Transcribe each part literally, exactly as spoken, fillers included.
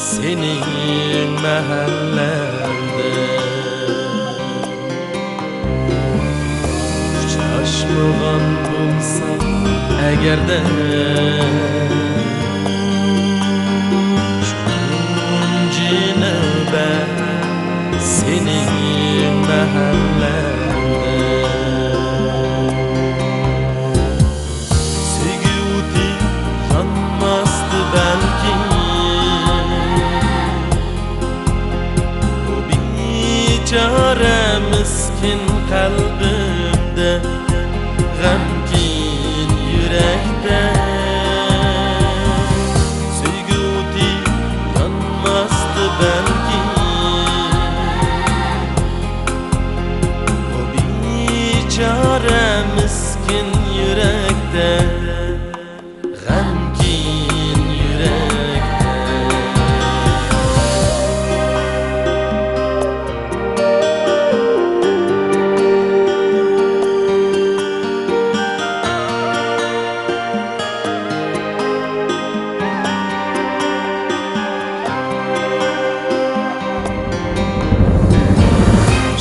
سېنىڭ مەھەللەڭدە ئۇچراشمىغان بولساق ئەگەردە، تۇنجى نۆۋەت سېنىڭ مەھەللەڭدە سۆيگۈ ئوتى يانماستى بەلكىم، بۇ بىچارە مىسكىن قەلبىمدە، غەمكىن يۈرەكتە سۆيگۈ ئوتى يانماستى بەلكىم، بۇ بىچارە مىسكىن يۈرەكتە، غەمكىن يۈرەكتە.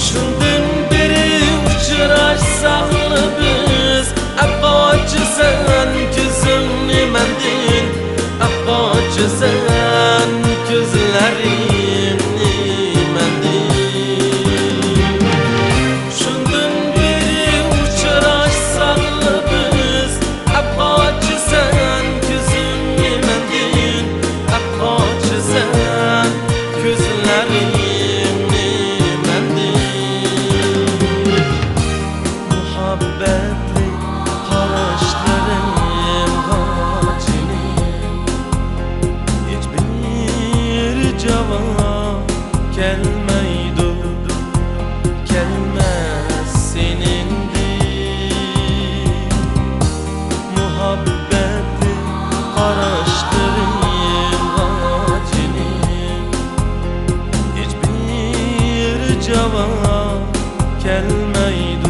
شۇندىن بېرى ئۇچراشساقلا بىز، ئەپ قاچىسەن كۆزۈڭنى مەندىن، ئەپ قاچىسەن كۆزلىرىڭنى مەندىن. شۇندىن بېرى ئۇچراشساقلا بىز، ئەپ قاچىسەن كۆزۈڭنى مەندىن، ئەپ قاچىسەن كۆزلىرىڭنى مەندىن. مۇھەببەتلىك قاراشلىرىڭغا جېنىم، ھېچبىر جاۋاب كەلمەيدۇ، كەلمەس سېنىڭدىن. مۇھەببەتلىك قاراشلىرىڭغا جېنىم، ھېچبىر جاۋاب كەلمەيدۇ.